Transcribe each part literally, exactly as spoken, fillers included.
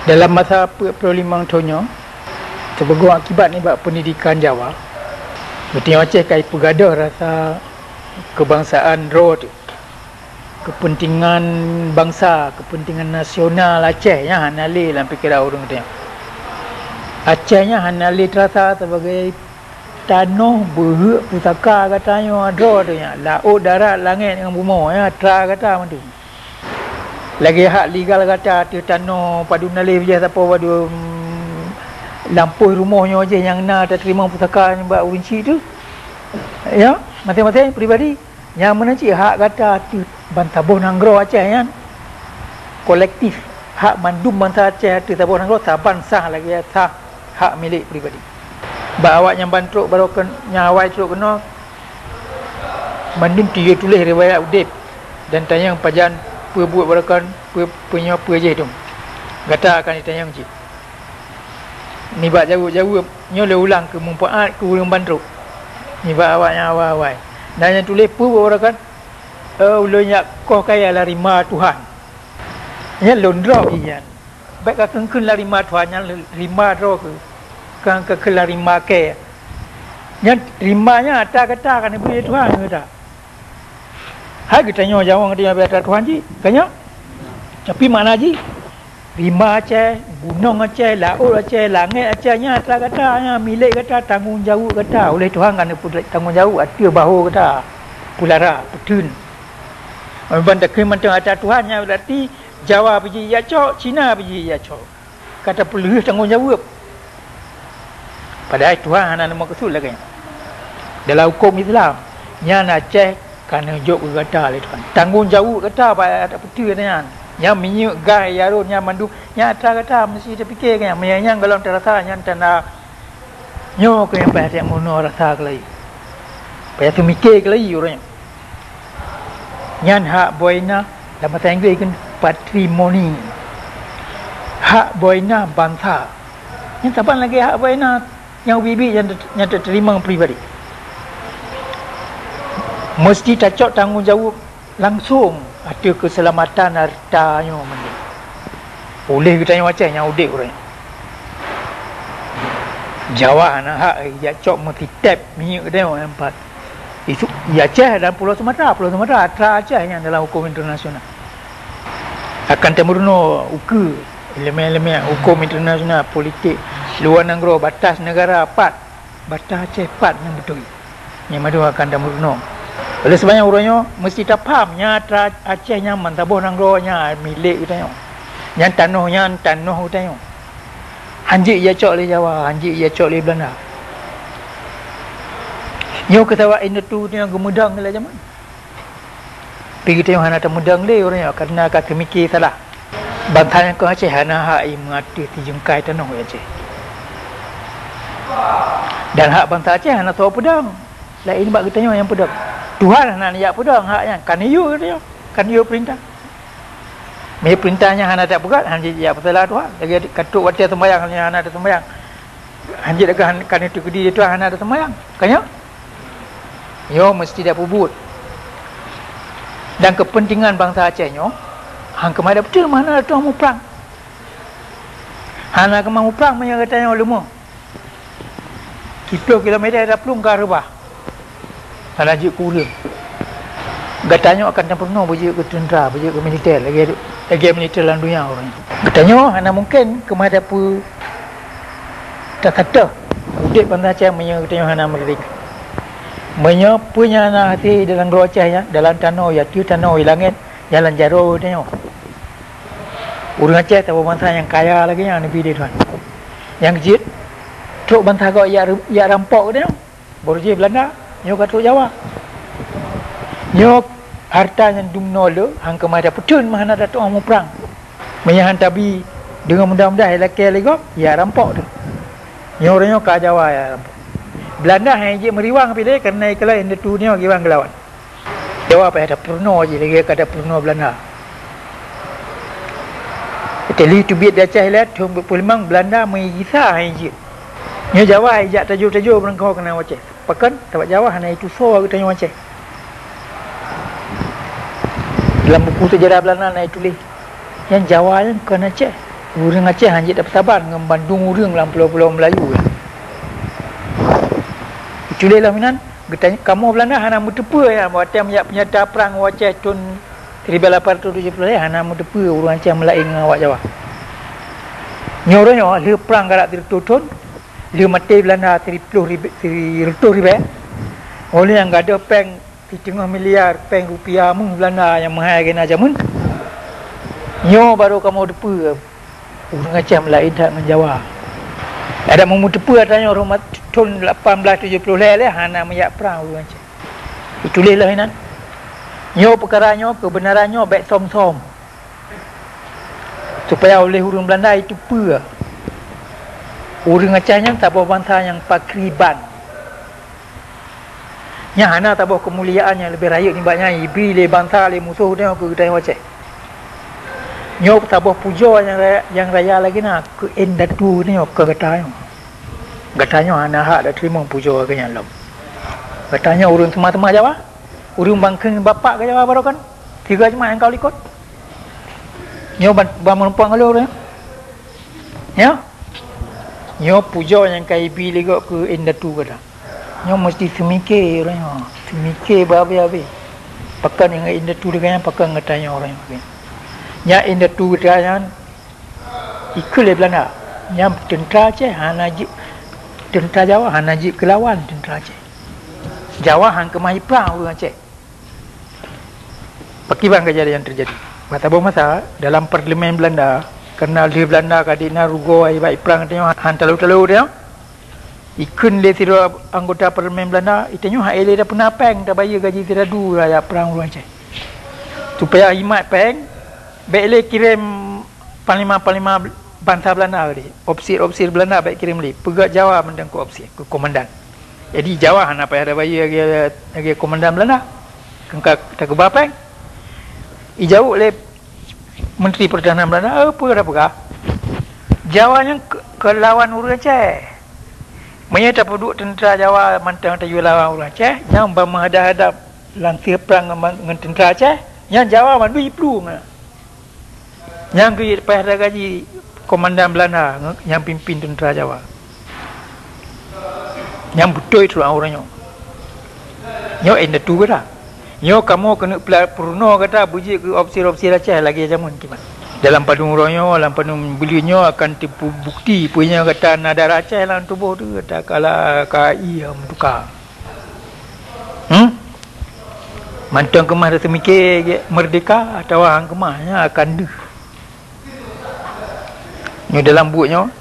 Dalam masa peuet ploh limong thon nyoe, sibagoe akibat nibak peundidikan Jawa, geutanyoe Aceh ka jipeugadôh rasa keubangsaan droe teuh. Keupeuntengan bansa, keupeuntengan nasional Aceh nyan hana lé lam pikeran ureuëng geutanyoe. Aceh nyan hana lé teurasa sibagoe tanoh beuheuek pusaka geutanyoe droe teuh nyan, laôt, darat, langét ngon bumoe nyan atra gata mandum. Lagée hak legal gata ateueh tanoh padum na lé bijéh sapoe padum lampôh rumoh nyoe jih nyang na tateurimong pusaka nibak ureuëng chik teuh. Ya, maséng-maséng pribadi. Nyang meunan cit hak gata ateueh ban saboh nanggroe Aceh nyan kolektif. Hak mandum bansa Aceh ateueh saboh nanggroe saban sah lagée sah hak milék pribadi. Bak awak nyang ban trok baroe kon-, nyang awai trok keunoe, mandum tiyue tuléh riwayat udeb dan tanyong pajan peue buet baroe kon, peue, peue nyoe peue jih dum. Gata akan jitanyong cit. Nibak jaweueb-jaweueb nyoe lé ulang keu manfaat keu ureuëng ban trok. Nibak awak nyang awai-awai. Dan nyang tuléh peue baroe kon, "Eh, ulôn jak koh kayée lam rima Tuhan." Nyan lôn droe jih nyan. Bék ka kheun-kheun lam rima Tuhan nyan, rima droe kheueh. Ka kheun lam rima kée. Nyan rima nyan atra gata ka neubri lé Tuhan keu gata. Hai geutanyoe nyawöng geutanyoe bak atra Tuhan jih, ka nyoe? Tapi makna jih, rima Aceh, gunong Aceh, laôt Aceh, langét Aceh nyan atra gata, nyan milék gata, tanggong jaweueb gata. Uleh Tuhan ka neupeutanggong jaweueb ateueh bahô gata, peulara, peutheun. Ban takheun mantong atra Tuhan nyan, berarti Jawa pih jijak cok, Cina pih jijak cok. Ka tapeulheueh tanggong jaweueb. Padahai Tuhan hana neumeukeusut lagée nyan. Dalam huköm Islam, nyan Aceh ka neujok keu gata lé Tuhan. Tanggong jaweueb gata bak peuteuh nyan. Nyan minyeuk, gas, jaroe nyan mandum, nyan atra gata meusti tapike keu nyan. Meunyo nyan gohlom tarasa, nyan tanda nyoe keuh nyang payah tameurunoe rasa keulayi. Payah teumiké keulayi uroe nyoe. Nyan hak boh inah, lam bahasa Inggréh kheun patrimoni. Hak boh inah bansa. Nyan saban lagée hak boh inah nyang ubit-ubit nyang te-, nyang tateurimong pribadi. Meusti tacok tanggong jaweueb langsong ateueh keuseulamatan hareuta nyoe mandum. Uleh geutanyoe Aceh nyang udeb uroe nyoe. Jawa hana hak jijak cok meutitép minyeuk geutanyoe nyan pat. Isu, di Aceh dan Pulo Sumatra, Pulo Sumatra atra Aceh nyan dalam huköm internasional. Akan tameurunoe ukeue elemen-elemen huköm internasional, politik luwa nanggroe, batas negara pat, batas Aceh pat nyang beutôi. Nyang mandum akan tameurunoe. Oleh sebab nyan uroe nyoe meusti tapaham nyan atra Aceh nyan ban saboh nanggroe nyan milék geutanyoe. Nyan tanoh nyan tanoh geutanyoe. Hanjeuet jicok lé Jawa, hanjeuet jicok lé Belanda. Nyoe keuh sabab indatu nyoe geumeudong lé jameun. Tapi geutanyoe hana tameudong lé uroe nyoe kareuna ka teumiké salah. Bansa nyang kon Aceh hana hak i meuateueh tijeungkai tanoh Aceh. Dan hak bansa Aceh hana soe peudong. Laén bak geutanyoe nyang peudong. Tuhan hana neujak peudong hak nyan. Ka neuyue geutanyoe. Ka neuyue peurintah. Meunyo peurintah nyan hana tapeugét, hana jijak peusalah Tuhan. Lagée ka trok watée seumbahyang nyan hana taseumbahyang. Hanjeuet ka, ka neuteukeudi lé Tuhan hana taseumbahyang. Ka nyoe? Nyoe meusti tapeubuet. Dan keupeuntengan bansa Aceh nyoe, han keumah tapeuteuh meuhana tatu'oh muprang. Hana keumah muprang meunyo geutanyoe leumah. Siplôh kilomètre taplueng ka reubah. Hana jeuet keu ureuëng. Geutanyoe akan tapeurunoe beujeuet keu teuntra, beujeuet keu militer, lagée, lagée militer lam donya uroe nyoe. Geutanyoe hana mungken keumah tapeu-, tatatoh udeb bansa Aceh meunyoe geutanyoe hana meurdeka. Meunyoe peue nyang na hase dalam nanggroe Aceh nyan, dalam tanoh, i ateueh tanoh, i langét, jalan jaroe geutanyoe. Ureuëng Aceh saboh bansa nyang kaya lagée nyan neubi lé Tuhan. Nyang jeuet, trok bansa gob jak, jak rampok geutanyoe. Baru jih Belanda, nyoe ka trok Jawa. Nyoe hareuta nyang dumnoe le, han keumah tapeuteun meuhana tatu'oh muprang. Meunyo han tabi deungon mudah-mudah ilakée lé gob, ya rampok teuh. Nyoe uroe nyoe ka Jawa ya rampok. Belanda han jijak meuriwang pih lé, kareuna ikalon indatu nyoe jiwang geulawan. Jawa payah tapeurunoe jih lagée ka tapeurunoe Belanda. Italia teubiet di Aceh ilée thon peuet ploh limong, Belanda meugisa han jijak. Nyoe Jawa ijak tajô-tajô meureumpok keunan Aceh. Pakon? Sabab Jawa hana itusoe geutanyoe Aceh. Dalam buku sejarah Belanda na ituléh, nyan Jawa nyan kon Aceh. Ureuëng Aceh hana jeuet tapeusaban ngon bandum ureuëng lam pulo-pulo Meulayu nyan. Kecuali lom inan, geutanyoe, kamoe Beulanda hana meuteupeue nyan, watée meujak peunyata prang u Aceh thon siribée lapan ratus tujoh ploh lhée, hana meuteupeue ureuëng Aceh meulaén ngon awak Jawa. Nyoe uroe nyoe, lheueh prang galak sireutôh thon, lheueh maté Beulanda siriploh ribée, sireutôh ribée, óh lheueh nyan gadôh péng siteungoh miliar péng rupiah meuh Beulanda nyang meuhai keu na jameun. Nyoe barô kamoe teupeue ureuëng Aceh meulaén that ngon Jawa. Adak meumeuteupeu ata nyoe rhoma thon lapan blaih tujoh ploh lhée lé hana meujak prang ureuëng Aceh. Ituléh lom inan. Nyoe peukara nyoe, keubeunaran nyoe bék som-som. Supaya oleh ureuëng Beulanda jiteupeue ureuëng Aceh nyan saboh bansa nyang pakriban. Nyan hana saboh keumuliaan nyang leubeh rayeuk nibak nyan jibri lé bansa, lé musoh tanyoe keu geutanyoe Aceh. Nyoe saboh pujoe nyang raya, nyang raya lagée na keu indatu tanyoe, keu gata nyoe. Gata nyoe hana hak tateurimong pujoe lagée nyan lom. Gata nyoe ureuëng teuma-teuma Jawa, ureuëng bangkheun bapak keu Jawa baroe kan, tiga jeumaah nyang ka u likot. Nyoe ban, ban meureumpok ngon lôn, ya? Nyoe pujoe nyang ka ibi lé gob keu indatu gata. Nyoe meusti seumike uroe nyoe, seumike beu habéh-habéh. Pakon nyang indatu lagée nyan, pakon gata nyoe uroe nyoe. Nyan indatu gata nyan ikheun lé Beulanda. Nyan teuntra Aceh hana jeuet, teuntra Jawa hana jeuet keulawan teuntra Aceh. Jawa han keumah jiprang ureuëng Aceh. Pakriban kejadian teujadi. Bak saboh masa, dalam parlemen Beulanda, karna lheueh Beulanda ka dina rugoe bak iprang tanyoe han talo-talo tanyoe, ikheun lé sidroe anggota parlemen Beulanda, "Geutanyoe han ilée tapeuna péng tabayeue gaji sidadu rakyat prang ureuëng Aceh. Supaya jimat péng, bék lé kirém panglima-panglima bansa Beulanda tadi, opsir-opsir Beulanda bék kirém lé, peugét Jawa mantong keu opsir, keu komandan." Jadi Jawa hana payah tabayeue lagée, lagée komandan Beulanda. Kan ka takeuba péng. Ijaweueb lé Menteri Pertahanan Beulanda, "Eh, peue tapeugah? Jawa nyan keu, keu lawan ureuëng Aceh. Meunyoe tapeuduek teuntra Jawa mantong tajak lawan ureuëng Aceh, nyan ban meuhadab-hadab lam siprang ngon, ngon teuntra Aceh, nyan Jawa mandum jiplueng." Nyang keuh payah tagaji komandan Beulanda nyang pimpin teuntra Jawa. Nyang beutôi trok ureuëng nyoe. Nyoe indatu gata. Nyoe kamoe keuneuk pla-, peurunoe gata beujeuet keu opsir-opsir Aceh lagée jameun kiban. Dalam padum uroe nyoe, lam padum buleuen nyoe akan teupeubukti peue nyang gata na darah Aceh lam tuboh teuh, gata kala ka ie meutuka. Hmm? Mantong keumah taseumike meurdeka atawa han keumah, nyan akan deuh. Nyoe dalam buet nyoe,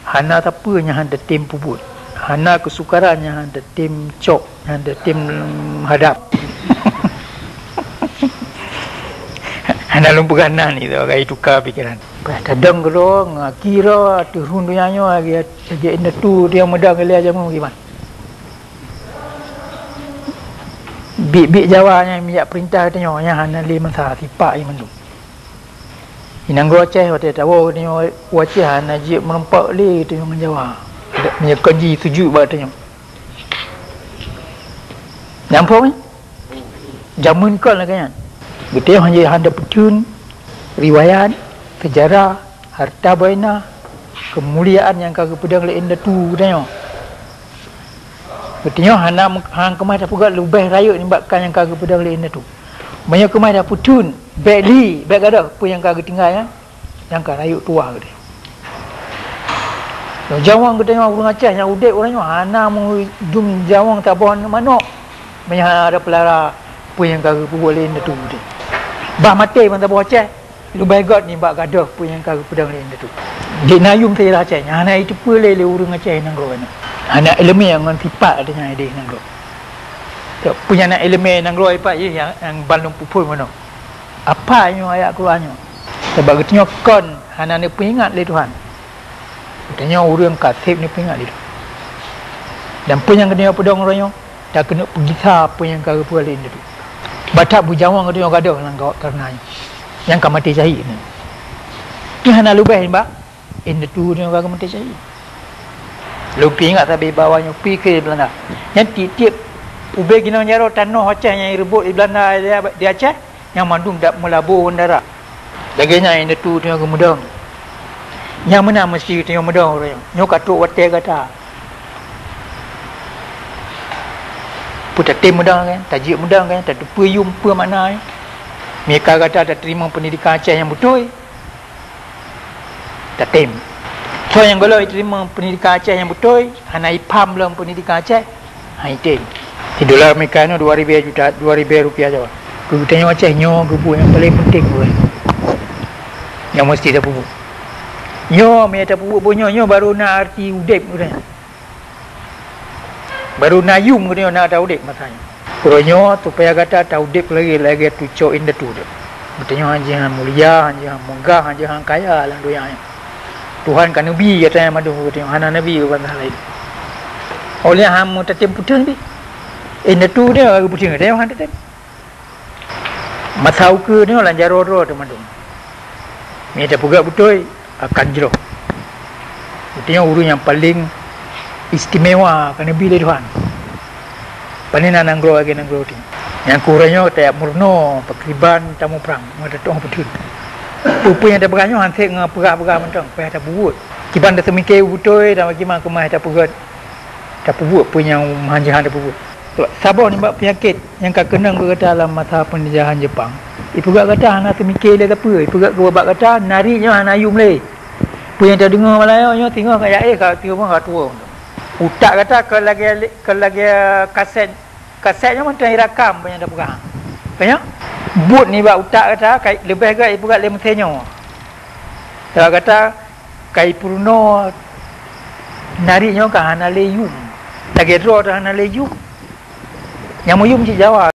hana sapeue nyang han tatem peubuet. Hana keusukaran nyang han tatem cok, nyang han tatem hadab. Hana lôn peugah nan itu, ka ituka pikeran. Bah tadong keudroe, ngaki droe, ateueh rhueng donya nyoe, lagée, lagée indatu nyang meudong ilée jameun kiban. Biek-biek Jawa nyang meujak peurintah geutanyoe, nyan hana lé masa sipak jih mandum. Di nanggroe Aceh watée tawoe geutanyoe u Aceh hana jeuet meurumpok lé geutanyoe ngon Jawa. Meunyoe kon jih sujut bak geutanyoe. Nyan phon, eh? Jameun kon lagée nyan. Geutanyoe hana, hana peutheun riwayat, seujarah, harta benda, keumuliaan nyang ka geupeudong lé indatu geutanyoe. Geutanyoe hana, han keumah tapeugét leubeh rayeuk nibak ka nyang ka geupeudong lé indatu. Meunyoe keumah tapeutheun, bék li, bék gadôh peue nyang ka geutinggai nyan, nyang ka rayeuk tuha geutanyoe. Nyang jaweueb geutanyoe ureuëng Aceh nyang udeb uroe nyoe hana meudum jaweueb saboh aneuk manok. Meunyoe hana tapeulara peue nyang ka geupeubuet lé indatu geutanyoe. Bah maté ban saboh Aceh, leubeh gét nibak gadôh peue nyang ka geupeudong lé indatu. Di na yuem seujarah Aceh nyan hana jiteupeue lé, lé ureuëng Aceh nyang nanggroe nyoe. Hana iéleumé ngon sipat geutanyoe di nanggroe. Peue nyang na iéleumé nanggroe ipat jih nyang, nyang ban lôn peuphon meunoe. Apa nyoe ayat Quran nyoe? Sabab geutanyoe kon hana neupeuingat lé Tuhan. Geutanyoe ureuëng ka seb neupeuingat lé Tuhan. Dan peue nyang geutanyoe peudong uroe nyoe, takeuneuk peugisa peue nyang ka geupeubuet lé indatu. Bah that beujaweueb geutanyoe gadôh lam kareuna nyoe. Nyang ka maté syahid nyoe. Nyoe hana leubeh nibak indatu nyoe ka geumeuté syahid. Lôn peuingat sabe bahwa nyoe pike Beulanda. Nyan tieb-tieb ubé ginong jaroe tanoh Aceh nyang jireubot lé Beulanda di Aceh, nyan mandum dak meulabô ngon darah. Lagée nyan indatu nyoe geumeudong. Nyang meunan meusti tanyoe meudong uroe nyoe. Nyoe ka trok watèe gata. Peue tatem meudong kan, tajeuet meudong kan, tateupeue yum peue makna nyan. Meunyo ka gata tateurimong peundidikan Aceh nyang beutôi, tatem. Soe nyang gohlom jiteurimong peundidikan Aceh nyang beutôi, hana jipham lom peundidikan Aceh, han jitem. Di dolar Amerika nyoe dua ribèe juta, dua ribèe rupiah saja. Keu geutanyoe Aceh nyoe geubuet nyang paleng penting, bukan? Nyang meusti tapeubuet. Nyoe meunyo tapeubuet buet nyoe, nyoe baru na arti udép geutanyoe. Baru na yum geutanyoe na taudép masa nyoe. Uroe nyoe supaya gata taudép lagèe, lagèe tucok indatu teuh. Geutanyoe han jeuet han mulia, han jeuet han meugah, han jeuet han kaya lam donya nyoe. Tuhan ka neubi gata nyan mandum keu geutanyoe, hana neubi keu bansa laén. Óh lheueh nyan han meutatém peuteun pih. Indatu teuh ka geupeuteun, geutanyoe han tatem. Masa ukeue nyoe lam jaroe droe teuh mandum. Meunyo tapeugah beutôi, akan jroh. Geutanyoe ureueng nyang paleng istimewa ka neubi lé Tuhan. Pane na nanggroe lagèe nanggroe teuh. Nyang keu uroe nyoe tajak meurunoe pakriban tamuprang ngon tatu'oh peuteun. Peue-peue nyang tapeugah nyoe han sép ngon peugah-peugah mantong, payah tapeubuet. Kiban taseumiké beutôi dan bagaimana keumah tapeugah, tapeubuet peue nyang han jeuet han tapeubuet. Saboh nibak peunyakét nyang ka keunong keu gata lam masa peunjajahan Jepang. Ipeugah gata hana teumiké lé sapeue, ipeugah keu babah gata, nari nyoe hana yum lé. Peue nyang tadeungoe malam nyoe, singoh ka jaéh, ka tiep ka tuwoe. Utak gata ka lagèe, ka lagèe kaset, kaset nyoe mantong jirakam peue nyang tapeugah. Ka nyoe, buet nibak utak gata ka leubeh gèt ipeugah lé meusé nyoe. Sabab gata ka ipeurunoe nari nyoe ka hana lé yum. Lagèe droe teuh hana lé yum. Nyang meuyum cit Jawa.